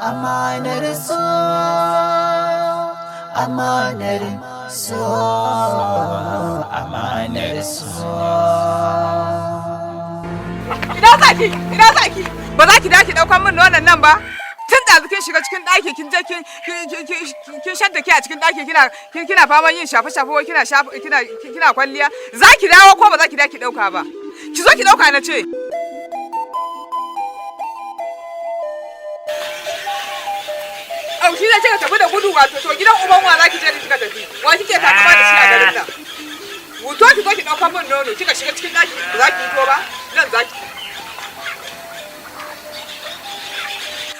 Amanar so, amanar so, amanar so. Ina za ki? Ina za ki? Ba za ki daki daukan min nonon nan ba? Tun da kin shiga cikin ɗaki, kin je kin shadda ke a cikin ɗaki, kina faman yin shafe shafe, wai kina shafe, kina kwalliya. Za ki dawo ko ba za ki daki dauka ba? Ki zo ki dauka na ce. Au, shi ne kika tafi da gudu, wato to gidan uban wa za ki je da kika tafi? Wa kike takama da shi a garin nan? Wuto ki zo ki ɗauka min nono, kika shiga cikin ɗaki ba za ki fito ba? Nan za ki.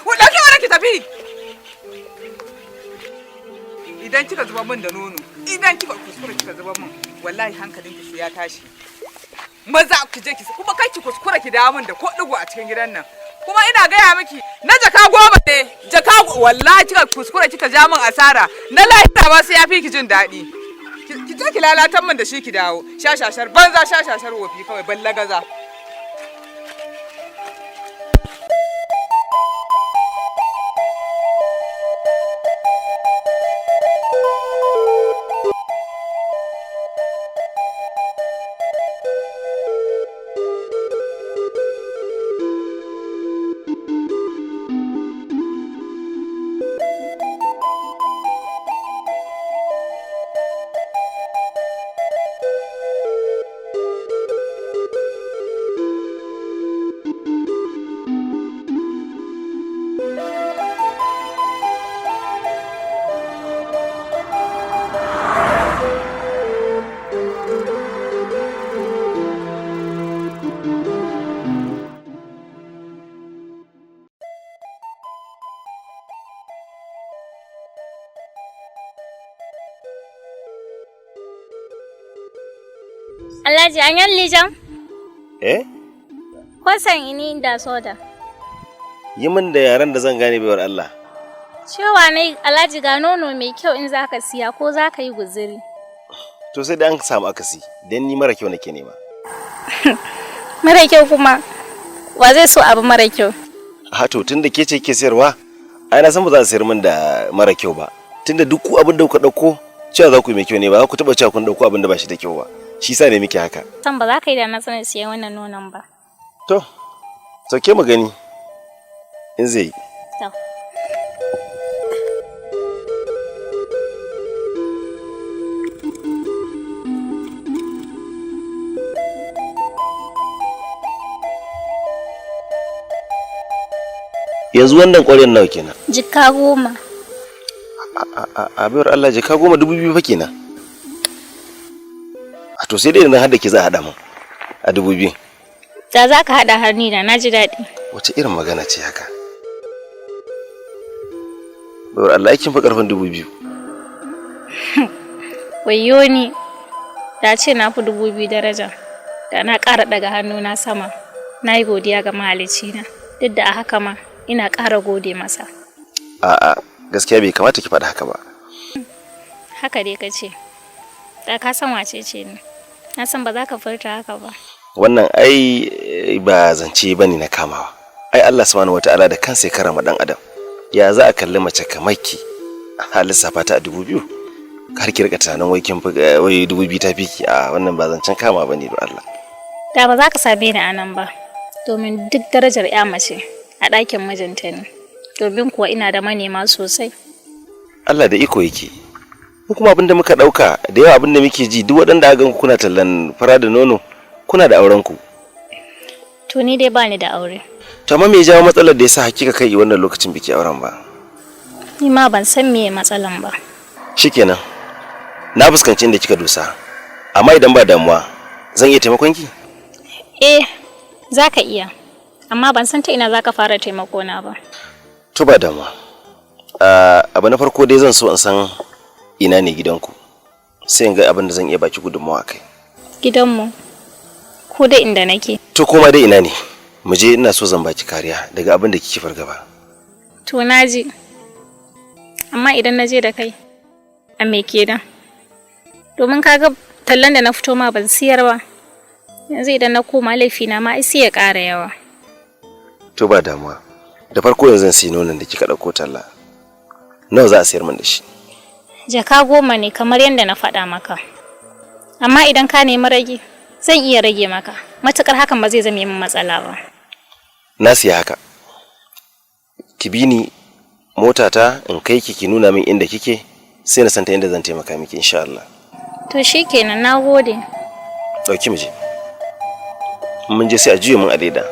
Ku ɗauki wani ki tafi. Idan kika zuba min da nono, idan kika kuskura kika zuba min, wallahi hankalinki sai ya tashi. Maza ki je ki, kuma kai ki kuskura ki dawo min da ko ɗigo a cikin gidan nan. Kuma ina gaya miki na jaka 10 ne, jaka wallahi kika kuskura kika ja min asara, na lahira ba sai ya fi ki jin daɗi. Ki je ki lalatar min da shi ki dawo. Shashashar banza, shashashar wofi kawai, ballagaza. Alhaji, an yan lijan? Eh? Kosan ini da soda. Yi min da yaren da zan gane, baiwar Allah. Cewa ne Alhaji, ga nono mai kyau in zaka siya ko zaka yi guziri. To sai da an samu akasi, dan ni mara kyau nake nema. Mara kyau kuma? Wa zai so abu mara kyau? Ha, to tunda ke ce ke sayarwa, ai na san ba za a sayar min da mara kyau ba. Tunda duk ku abin da kuka dauko cewa za ku yi mai kyau ne, ba za ku taba cewa kun dauko abin da ba shi da kyau ba. Shi sa ne muke haka. San ba za ka yi da na sanin siyan wannan nonon ba. To, sauke mu gani in zai yi. To. Yanzu wannan ƙwaryan nawa kenan? Jikka 10. A baiwar Allah, jika 10, 2000 fa kenan. A to sai dai idan har da ke za a haɗa mun a 2000. Da za ka haɗa har ni da na ji daɗi. Wace irin magana ce haka? Baiwar Allah, aikin fa karfin 2000. Wayyo ni. Da ce na fi 2000 daraja. Da na ƙara ɗaga hannuna sama. Na yi godiya ga mahalicina. Duk da a haka ma ina ƙara gode masa. A'a, gaskiya bai kamata ki faɗi haka ba. Haka dai ka ce. Da ka san wace ce ni. Na san ba za ka furta haka ba. Wannan ai ba zance bane na kamawa. Ai Allah subhanahu wataala da kansa ya karama dan adam. Ya za a kalli mace kamar ki a lissafa ta a 2000? Har ki rika tunanin wai kin fi wai 2000 ta fi ki, a wannan ba zancen kama bane don Allah. Da ba za ka same ni a nan ba. Domin duk darajar 'ya mace a ɗakin mijinta ne. Domin kuwa ina da manema sosai. Allah da iko yake. Mu kuma abinda muka dauka da yawa, abinda muke ji, duk waɗanda aka gan kuna tallan fara da nono kuna da auren ku. To ni dai bani da aure. To amma me ya jawo matsalar da yasa hakika kai wannan lokacin biki auren ba? Ni ma ban san meye matsalan ba. Shikenan. Na fuskanci inda kika dosa. Amma idan ba damuwa, zan iya taimakon ki? Eh, za ka iya. Amma ban san ta ina za ka fara taimako na ba. To ba damuwa. Abu na farko dai zan so in san ina ne gidanku. Sai in ga abin da zan iya baki gudunmawa kai. Gidanmu. Ko da inda nake. To koma dai ina ne? Mu je, ina so zan baki kariya daga abin da kike fargaba. To na ji. Amma idan na je da kai, a me kenan? Domin ka ga tallan da na fito ma ban siyar ba. Yanzu idan na koma laifina ma ai sai ya ƙara yawa. To ba damuwa. Da farko yanzu zan sayi nonon da kika ɗauko talla. Nawa za a sayar min da shi? Jaka 10 ne kamar yadda na faɗa maka. Amma idan ka nemi rage, zan iya rage maka. Matuƙar hakan ba zai zame min matsala ba. Na siya haka. Ki bi ni motata in kai ki, ki nuna min inda kike, sai na santa inda zan taimaka miki insha Allah. To shikenan, na gode. Ɗauki mu je. In mun je sai a juye mun a leda.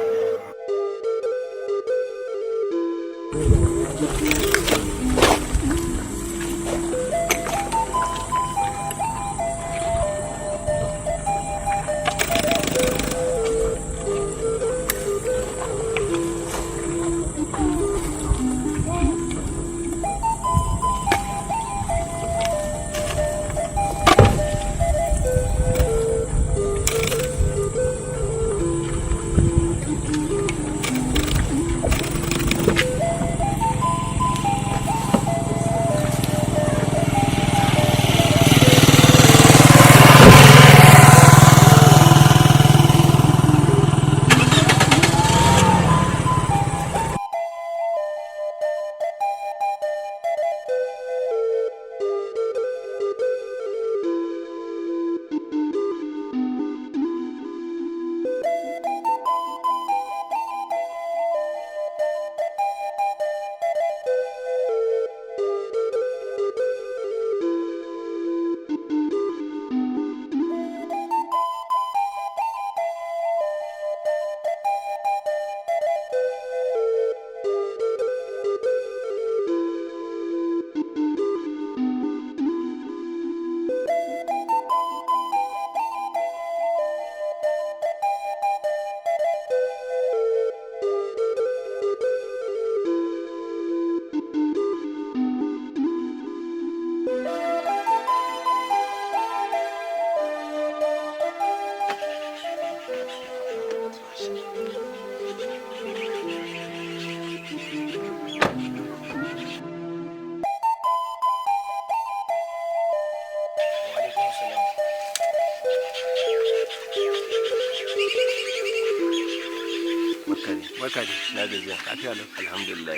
Barka dai. Na gajiya. Lafiya lau. Alhamdulillah.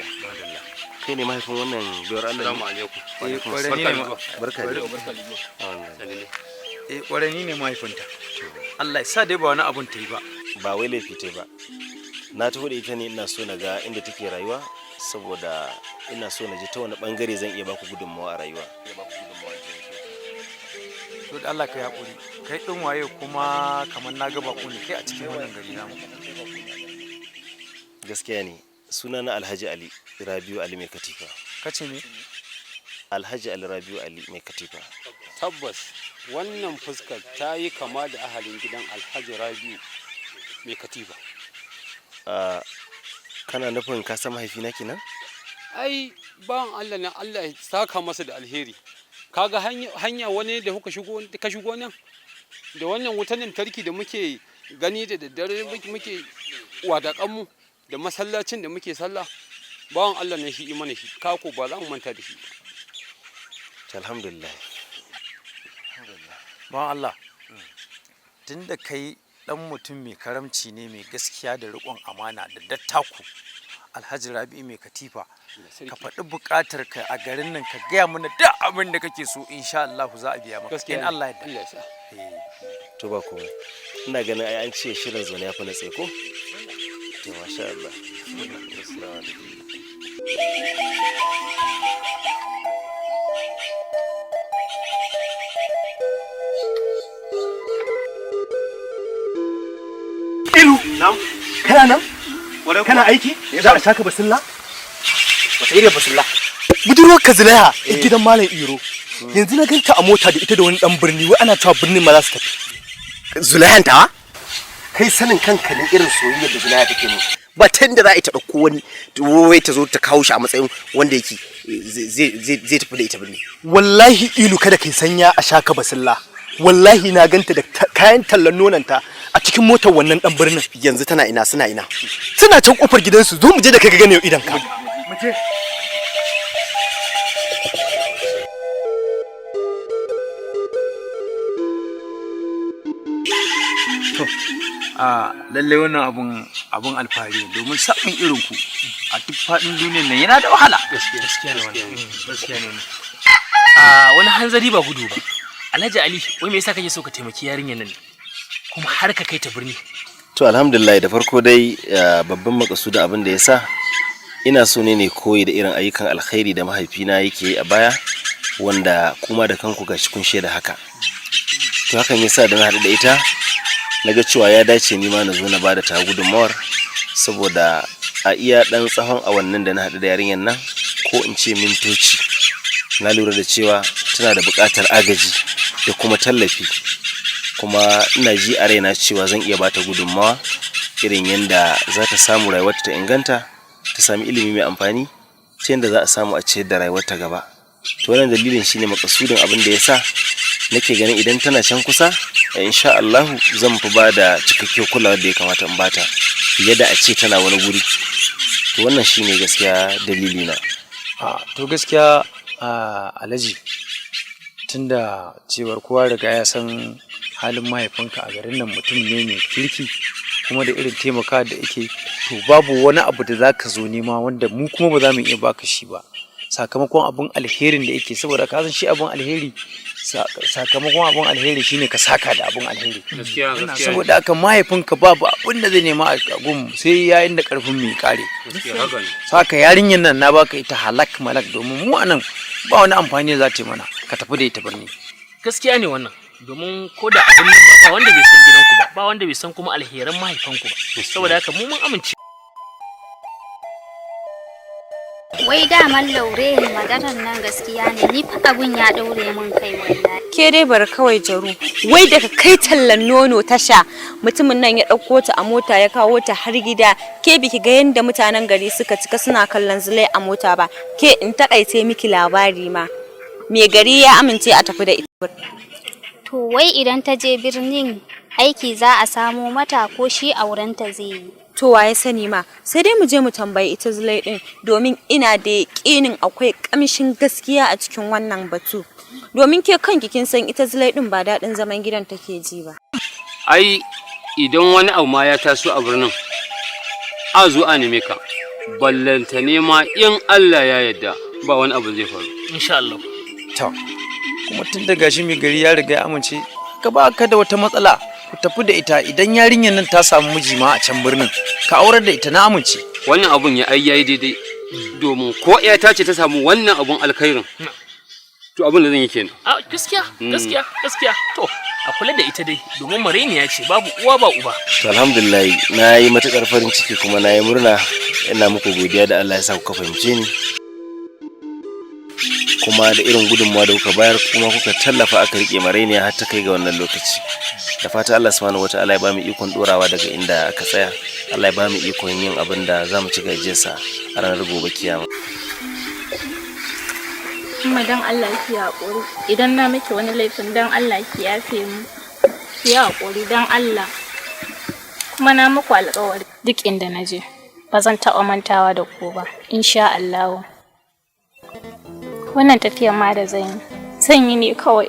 Kai ne mahaifin wannan biyar Allah ne? Assalamu alaikum. Wa alaikum Barka assalam. da zuwa. Barka da Barka da zuwa. zuwa. Eh, ƙwarai ni ne mahaifinta. Allah ya sa dai ba wani abun ta yi ba. Ba wai laifi ta ba. Na taho da ita ne ina so na ga inda take rayuwa saboda ina so na ji ta wani bangare zan iya baku gudunmawa a rayuwa. To da Allah ka yi haƙuri. Kai ɗin waye kuma kamar na ga baƙo ne kai a cikin wannan gari namu. Gaskiya ne, suna na Alhaji Ali Rabiu Ali Mai Katifa. Ka ce me? Alhaji Ali Rabiu Ali Mai Katifa. Tabbas wannan fuskar ta yi kama da ahalin gidan Alhaji Rabiu Mai Katifa. Kana nufin ka san mahaifina kenan? Ai bawan Allah na Allah ya saka masa da alheri. Kaga hanya wani da kuka shigo ka shigo nan da wannan wutan lantarki da muke gani da daddare muke wadaƙanmu da masallacin da muke sallah, bawan Allah ne shi imana shi kako ba za mu manta da shi ba. Alhamdulillah. Bawan Allah, tunda kai dan mutum mai karamci ne, mai gaskiya da riƙon amana da dattaku, Alhaji Rabi'u Mai Katifa, ka faɗi buƙatar ka a garin nan, ka gaya mana duk abin da kake so, insha Allah za a biya maka. Gaskiya in ne. Allah ya yarda. Allah ya sa. To ba komai. Ina ganin ai an ce shirin zaune ya fi na tsaye ko? To masha Allah. Assalamu alaikum. Ilu, kana nan? Kana aiki? Za a saka basilla? Wata irin basilla? Budurwar ka Zulaiha, a gidan Malam Iro. Yanzu na ganta a mota da ita da wani dan birni, wai ana cewa birnin ma za su tafi. Zulaihan tawa? Kai sanin kanka ne irin soyayyar da Zulaiha take mu. Ba ta yadda za a yi ta ɗauko wani wai ta zo ta kawo shi a matsayin wanda yake zai tafi da ita birni. Wallahi Ilu, kada kai sanya a shaka basilla. Wallahi na ganta da kayan tallan nonanta a cikin motar wannan dan birnin. Yanzu tana ina, suna ina? Suna can kofar gidansu, zo mu je da kai ka gane idan ka. Mu je. To, a lallai wannan abun alfahari ne domin samun irin ku a a duk faɗin duniyar nan yana da wahala. Gaskiya ne wannan, gaskiya ne. A wani hanzari ba gudu ba. Alhaji Ali, wai me yasa kake so ka taimaki yarinyar nan ne kuma har ka kai ta birni? To alhamdulillah, da farko dai babban makasudin abin da ya sa ina so ne koyi da irin ayyukan alkhairi da mahaifina yake yi a baya, wanda kuma da kanku gashi kun shaida haka. To hakan yasa da na haɗu da ita na ga cewa ya dace ni ma na zo na bada ta gudunmawar, saboda a iya ɗan tsawon awannin da na haɗu da yarinyar nan, ko in ce mintoci, na lura da cewa tana da buƙatar agaji da kuma tallafi, kuma ina ji a raina cewa zan iya bata gudunmawa irin yadda za ta samu rayuwarta ta inganta, ta sami ilimi mai amfani, ta yadda za a samu a ciyar da rayuwarta gaba. To wannan dalilin shine makasudin abin da yasa nake ganin idan tana can kusa, insha Allahu zan fi ba da cikakkiyar kulawa da ya kamata in bata fiye da a ce tana wani guri. To wannan shine gaskiya dalili na. A to gaskiya a Alhaji, tunda cewar kowa riga ya san halin mahaifinka a garin nan, mutum ne mai kirki kuma da irin taimaka da yake, to babu wani abu da za ka zo nema wanda mu kuma ba za mu iya baka shi ba, sakamakon abun alherin da yake. Saboda ka san shi abun alheri, sakamakon abun alheri shine ka saka da abun alheri. Gaskiya, gaskiya. Saboda haka mahaifinka babu abun da zai nema a gun sai yayin da karfin mu ya kare. Gaskiya haka ne. Saka yarinyar nan na baka ita halak malak, domin mu anan ba wani amfani da za ta yi mana, ka tafi da ita birni. Gaskiya ne wannan, domin ko da abin nan ma ba wanda bai san gidanku ba, ba wanda bai san kuma alheran mahaifanku ba. Saboda haka mu mun amince. Wai daman Laure, maganar nan gaskiya ne, ni fa abun ya daure min kai wallahi. Ke dai bar kawai Jaru, wai daga kai tallan nono tasha, mutumin nan ya ɗauko ta a mota ya kawo ta har gida. Ke biki ga yadda mutanen gari suka cika suna kallon Zulai a mota ba? Ke, in takaice miki labari ma, mai gari ya amince a tafi da ita. To wai idan ta je birnin, aiki za a samo mata ko shi aurenta zai yi? To wa ya sani ma, sai dai mu je mu tambayi ita Zulai din, domin ina da yaƙinin akwai ƙamshin gaskiya a cikin wannan batu, domin ke kanki kin san ita Zulai din ba daɗin zaman gidan take ji ba. Ai idan wani abu ma ya taso a birnin, a zo a neme ka, ballanta nema in Allah ya yarda ba wani abu zai faru. Insha Allah. To kuma tun da gashi mai gari ya riga ya amince, ka ba ka da wata matsala, ku tafi da ita. Idan yarinyar nan ta samu miji ma a can birnin, ka aurar da ita, na amince. Wannan abun ya ai yayi daidai, domin ko ta ce ta samu wannan abun alkhairin, to abun da zan yi kenan. A gaskiya, gaskiya, gaskiya. To a kula da ita dai, domin marainiya ce, babu uwa ba uba. To alhamdulillah, na yi matuƙar farin ciki kuma na yi murna. Ina muku godiya da Allah ya sa kuka fahimce ni, kuma da irin gudunmawa da kuka bayar kuma kuka tallafa aka rike marainiya har ta kai ga wannan lokaci. Da fata Allah subhanahu wataala ya bamu ikon dorawa daga inda aka tsaya. Allah ya bamu ikon yin abin da za mu ci gajiyarsa a ranar gobe kiyama. Kuma dan Allah ki haƙuri. Idan na miki wani laifin, dan Allah ki yafe mu. Ki haƙuri dan Allah. Kuma na muku alƙawari. Duk inda na je, ba zan taɓa mantawa da ku ba, insha Allahu. Wannan tafiyar ma da zan yi, zan yi ne kawai.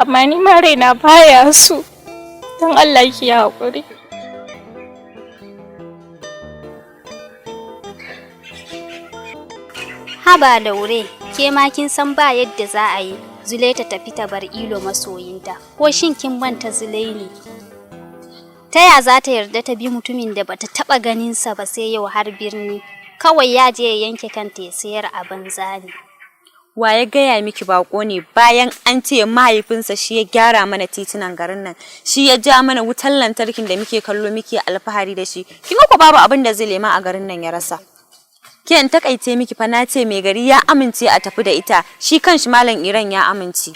Amma ni ma raina baya so. Dan Allah ki haƙuri. Haba Laure, ke ma kin san ba yadda za a yi Zulai ta tafi ta bar Ilo masoyinta. Ko shin kin manta Zulai ne? Ta ya za ta yarda ta bi mutumin da bata taba ganinsa ba sai yau har birni? Kawai ya je ya yanke kanta ya sayar a banza ne. Wa ya gaya miki bako ne, bayan an ce mahaifinsa shi ya gyara mana titunan garin nan, shi ya ja mana wutar lantarkin da muke kallo muke alfahari da shi? Kin ga ko babu abin da zai lema a garin nan ya rasa. Ke, in takaice miki fa, na ce mai gari ya amince a tafi da ita, shi kanshi Malam Iran ya amince.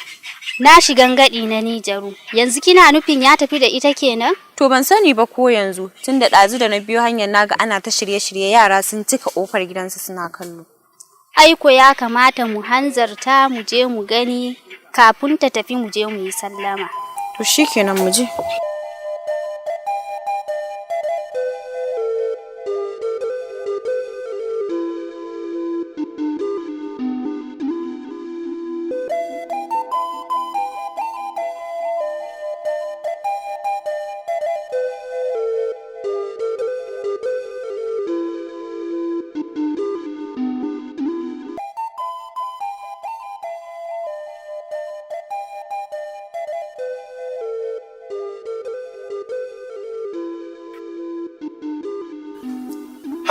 Na shigan gadi na Nijaru. Yanzu kina nufin ya tafi da ita kenan? To ban sani ba ko yanzu, tunda ɗazu da na biyo hanyar naga ana ta shirye-shirye, yara sun cika ƙofar gidansu suna kallo. Aiko ya kamata mu hanzarta mu je mu gani kafin ta tafi, mu je mu yi sallama. To shikenan, mu je.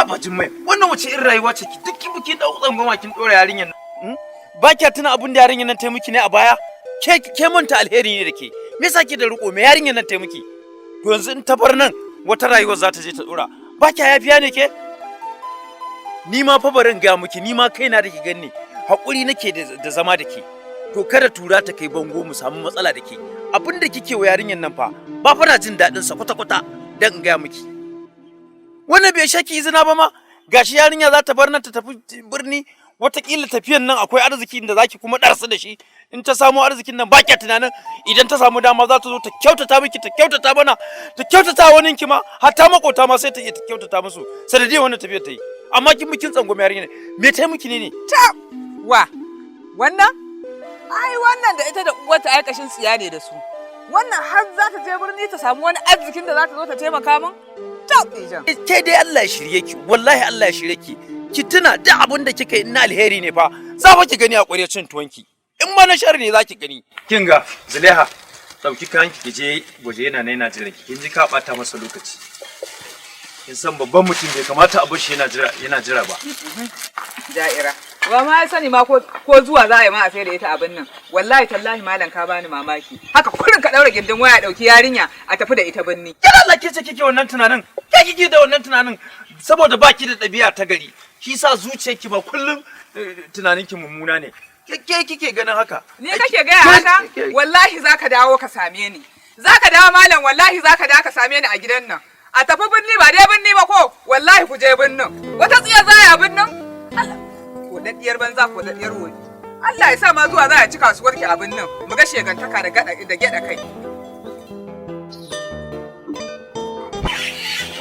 Haba Jummai, wannan wace irin rayuwa ce? Ki duk kin kin dau tsangwama kin dora yarinyar nan. Ba kya tuna abin da yarinyar nan ta miki ne a baya? Ke manta alheri ne da ke. Me yasa ki da riko me yarinyar nan ta miki? To yanzu in ta bar nan, wata rayuwar za ta je ta dora. Ba kya yafiya ne ke? Ni ma fa barin ga miki, ni ma kaina da ki ganni, hakuri nake da zama da ke. To kada tura ta kai bango mu samu matsala da ke. Abin da kike wa yarinyar nan fa, ba fa na jin daɗin sa kwata-kwata, dan in gaya miki. Wannan bai shaki izina ba ma, gashi yarinya za ta bar nan ta tafi birni, watakila tafiyan nan akwai arziki da zaki kuma ɗarsu da shi. In ta samu arzikin nan, ba kya tunanin idan ta samu dama za ta zo ta kyautata miki, ta kyautata mana, ta kyautata wani ki ma, hatta makota ma sai ta iya ta kyautata musu sanadiyar wannan tafiyar ta yi. Amma kin bikin tsangwame yarinya, me ta miki ne? Ta wa wannan? Ai wannan da ita da uwarta ai kashin tsiya ne da su. Wannan har za ta je birni ta samu wani arzikin da za ta zo ta taimaka min? Ke dai Allah ya shirye ki, wallahi Allah ya shirye ki. Ki tuna duk abin da kika yi na alheri ne fa, za fa ki gani a ƙwarya cin tuwonki. In ma na sharri ne za ki gani. Kin ga Zulaiha, ɗauki kayan ki je waje, yana nan yana jira ki. Kin ji, ka ɓata masa lokaci. Kin san babban mutum bai kamata a bar shi yana jira yana jira ba. Ja'ira. Ba ma ya sani ma ko zuwa za a yi ma a sai da ita abin nan. Wallahi tallahi malam, ka bani mamaki. Haka kurin ka daura gindin waya, dauki yarinya a tafi da ita binni. Kira Allah, ke ce kike wannan tunanin? Ke kike da wannan tunanin saboda baki da ɗabi'a ta gari. Shi sa zuciyarki ba kullum tunaninki mummuna ne. Ke kike ganin haka? Ni kake gaya haka? Wallahi zaka dawo ka same ni. Zaka dawo malam, wallahi zaka dawo ka same ni a gidan nan. A tafi binni, ba dai binni ba ko, wallahi ku je binnin. Wata tsiya za a binnin? Allah. Kodaddiyar banza, kodaddiyar wofi. Allah ya sa ma zuwa za a ci kasuwar ki abin nan. Mu ga shegantaka da gada da gyada kai.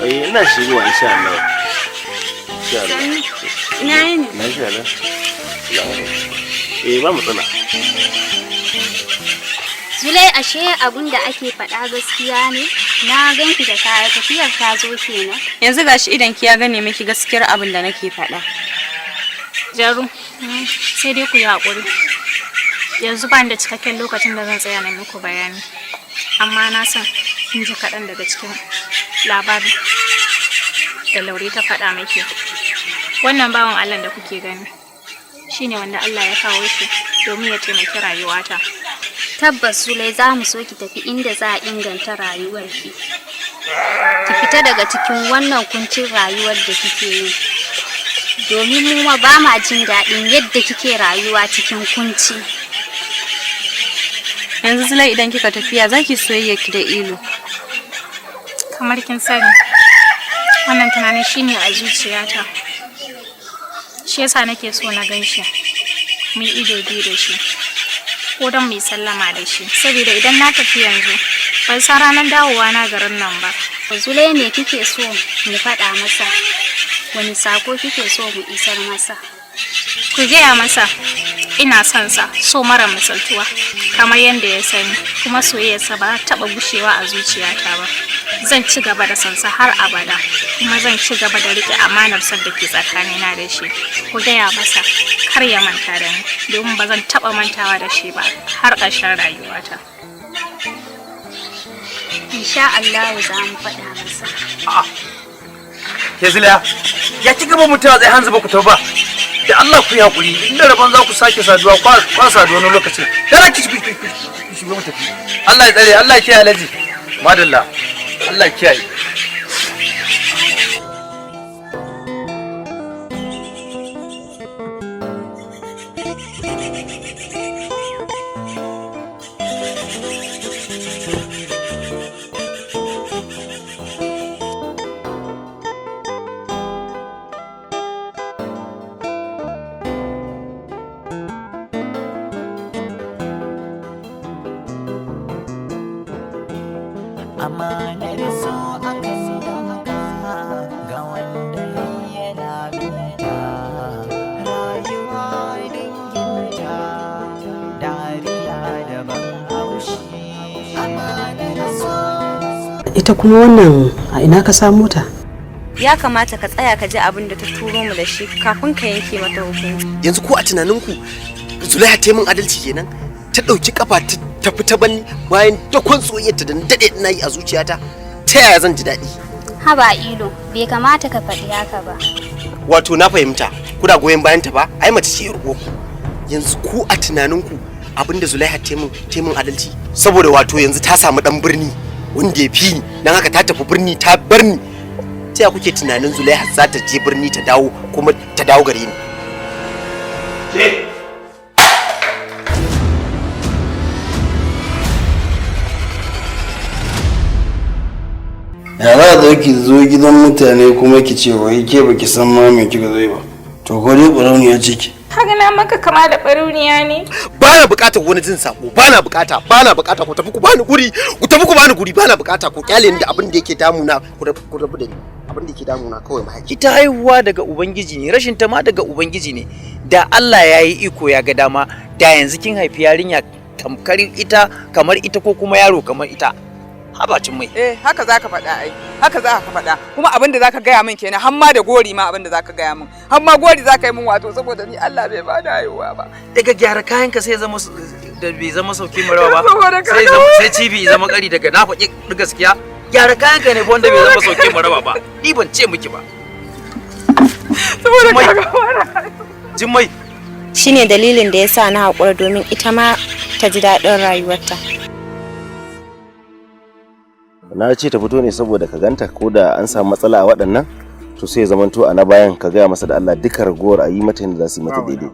Eh, ina shigowa insha Allah. Insha Allah. Ina yini? Lafiya lau. Eh, ba matsala. Zulai, ashe abun da ake faɗa gaskiya ne? Na ganki da kaya, tafiyar ta zo kenan. Yanzu gashi idan ki ya gane miki gaskiyar abin da nake faɗa. Jaru, sai dai ku yi haƙuri. Yanzu ba ni da cikakken lokacin da zan tsaya na muku bayani. Amma na san kin ji kaɗan daga cikin labarin da Laure ta faɗa miki. Wannan bawan Allah da kuke gani shine wanda Allah ya kawo shi domin ya taimaki rayuwata. Tabbas Zulai, za mu so ki tafi inda za a inganta rayuwarki. Ki fita daga cikin wannan kuncin rayuwar da kike yi. Domin mu ma ba ma jin daɗin yadda kike rayuwa cikin kunci. Yanzu Zulai, idan kika tafiya zaki soyayya ki da Ilo? Kamar kin sani, wannan tunanin shine a zuciyata. Shi yasa nake so na gan shi, mu yi ido biyu da shi, ko don mu yi sallama da shi. Saboda idan na tafi yanzu, ban san ranar dawowa na garin nan ba. Zulai, me kike so mu faɗa masa? Wani sako kike so mu isar masa? Ku gaya masa ina son sa so mara misaltuwa kamar yadda ya sani, kuma soyayyarsa ba ta taɓa gushewa a zuciyata ba. Zan ci gaba da son sa har abada, kuma zan ci gaba da riƙe amanar son da ke tsakanina da shi. Ku gaya masa kar ya manta da ni, domin ba zan taɓa mantawa da shi ba har ƙarshen rayuwata. Insha Allah za mu faɗa masa. Ke Zulaiha, ya ci gaba mutuwa zai hanzu ba ku ba. Da Allah ku yi hakuri, inda rabon za ku sake saduwa kwa saduwa wani lokacin. Dala ki shigo mu tafi. Allah ya tsare, Allah ya kiyaye Alhaji. Madalla. Allah ya kiyaye. Amanar so akan damka ga wanda yana binta, rayuwa danginta, dariya daban haushi, amanar so. Ita kuma wannan a ina ka samu ta? Ya kamata ka tsaya ka ji abin da ta turo mu da shi kafin ka yanke mata hukunci. Yanzu ko a tunaninku Zulaiha ta yi min adalci kenan? Ta ɗauki kafa ta tafi ta banni bayan dakon soyayyarta da na daɗe ina yi a zuciyata. Ta yaya zan ji daɗi? Haba Ilo, bai kamata ka faɗi haka ba. Wato na fahimta, kuna goyon bayan ta ba? Ai mace ce yar uwarku. Yanzu ku a tunaninku abinda Zulaiha ta min ta min adalci, saboda wato yanzu ta samu dan birni wanda ya fi ni, dan haka ta tafi birni ta bar ni. Ta ya kuke tunanin Zulaiha za ta je birni ta dawo kuma ta dawo gare ni? Ya za a ki zo gidan mutane kuma ki ce wai ke baki san ma me kika zo yi ba? To ko dai barauniya ce ki? Kaga na maka kama da barauniya ne? Ba na bukatar wani jin sako, ba na bukata, ba na bukata. Ku tafi ku bani guri, ku tafi ku bani guri, ba na bukata. Ku kyale ni da abin da yake damuna, ku rabu, ku rabu da ni. Abin da yake damuna kawai mahaifi. Ita haihuwa daga ubangiji ne, rashin ta ma daga ubangiji ne. Da Allah ya yi iko ya ga dama, da yanzu kin haifi yarinya tamkar ita, kamar ita, ko kuma yaro kamar ita. Habacin mai. Eh, haka zaka faɗa ai. Haka zaka faɗa. Kuma abin da zaka gaya min kenan, har ma da gori ma abin da zaka gaya min. Har ma gori zaka yi min, wato saboda ni Allah bai bani haihuwa ba. Daga gyara kayanka sai zama da bai zama sauki mu rawa ba. Saboda ka Sai zama sai cibi zama kari daga na faɗi gaskiya. Gyara kayanka ne fa wanda bai zama sauki mu rawa ba. Ni ban ce miki ba. Saboda ka Jummai. Shine dalilin da yasa na haƙura domin ita ma ta ji daɗin rayuwarta. Na ce ta fito ne saboda ka ganta, ko da an samu matsala a waɗannan, to sai ya zamanto a na bayan ka gaya masa da Allah duka ragowar a yi mata yadda za su yi mata daidai.